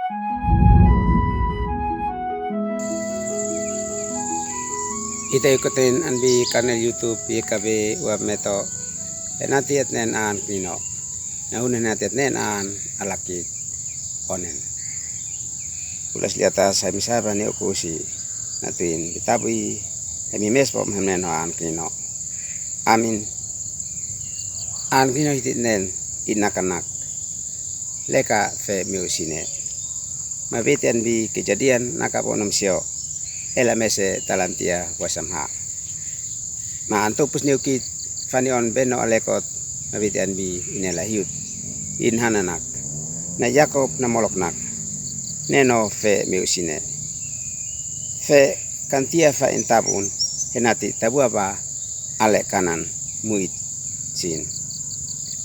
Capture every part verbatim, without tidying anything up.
Ite ikutin an bi kanal YouTube ye kabe wa meto. Enati etnen an kinino. Na hune enati etnen an alakit onen. Pulas liata sai misaba ni ukusi. Natuin bitabu i hemi mespo hemnen ho an kinino. Amin. An kinino hiti nen i nakanak. Leka fe miu sine. Mabiti an bi Kejadian naka bonom sio. Ela mese talantia wasamha. Ma an tupus niukit fani on beno alekot. Mabiti an bi inela hiut. In hananak. Na Yakob na moloknak. Neno fe miu sine. Fe kantia fa in tabun. Henati tabua ba ale kanan muit sin.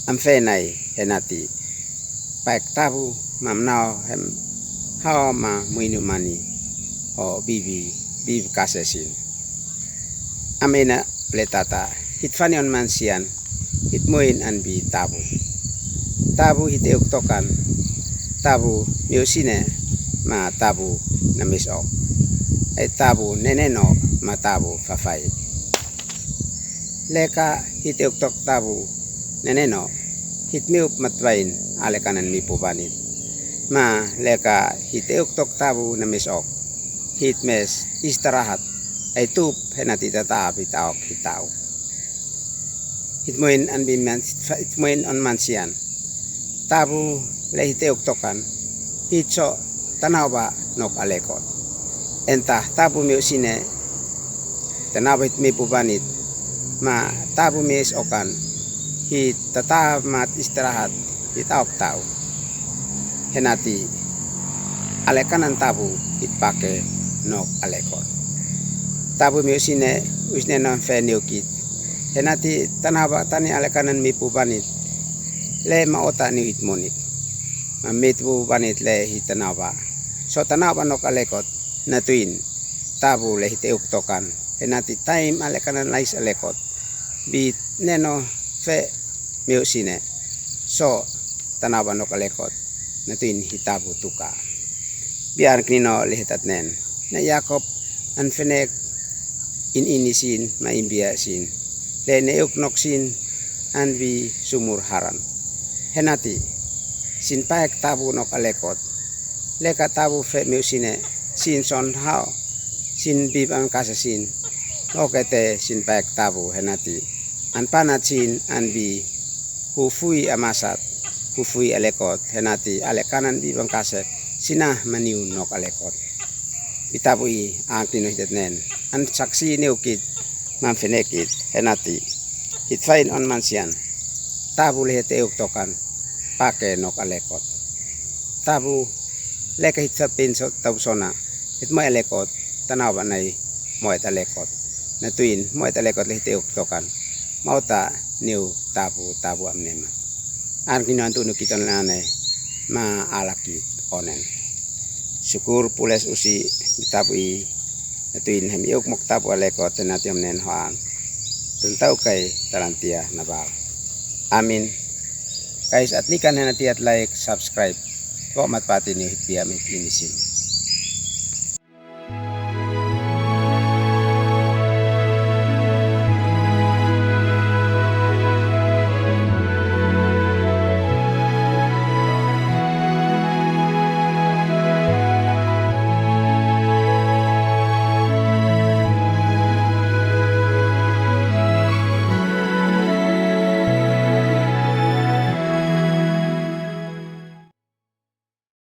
Am fe nai henati. Paek tabu ma mnao hem hao ma muinu mani ho bibi, bibi kase sin. Amina pletata hit fani on mansian hit muin an bi tabu. Tabu hit euk tokan, tabu miu sine ma tabu na mis ok. Ai tabu neneno ma tabu fafai. Leka hit euk tok tabu neneno hit miup matbain ale kanan mipu banit. Ma leka hit euk tok tabu na mis ok. Hit mes istarahat ai tup henati tata bita ok hit tau. Hit muin an bi man, hit muin on mansian. Tabu le hit euk tokan. Hit so tanau ba nok alekot. Enta tabu miu sine tanau ba hit mipu banit. Ma tabu mis okan. Hit tata mat istarahat hit aok tau. Henati ale kanan tabu hit pake nok alekot. Tabu miu sine usne non fe niukit. Henati tanau ba tani ale kanan mipu banit. Le ma ota niu hit monik. Ma mipu banit le hit tanau ba. So tanau ba nok alekot. Natuin tabu le hit euk tokan. Henati taim ale kanan lais alekot. Bit neno fe miu sine. So tanau ba nok alekot. Natuin hit tabu tuka. Bian kinino le hit atnen. Na Yakob an fenek in ini sin ma imbia sin. Le ne euk nok sin an bi sumur Haran. Henati sin paek tabu nok alekot. Leka tabu fe miu sine sin son hao sin bib an kase sin. Okete sin paek tabu henati. An panat sin an bi hufui amasat hufui alekot henati ale kanan bib an kase sina maniu nok alekot. Bitabu i an kinino hit etnen an saksi niukit man fenekit henati. Hit fain on mansian. Tabu le hit euk tokan pake nok alekot. Tabu leka hit sapin so tabu sona hit moe alekot tanau ba nai moe talekot. Natuin moe talekot le hit euk tokan. Ma ota niu tabu tabu amnema. An kinino an tunu kiton lane ma alakit onen. Sukur pules usi bitabu i. Natuin hem euk mok tabu alekot henati amnen hoan. Tuntau kai talantia nabal. Amin. Kais at nikan henati at like, subscribe. Bo mat pati niu hit bia mit inisin.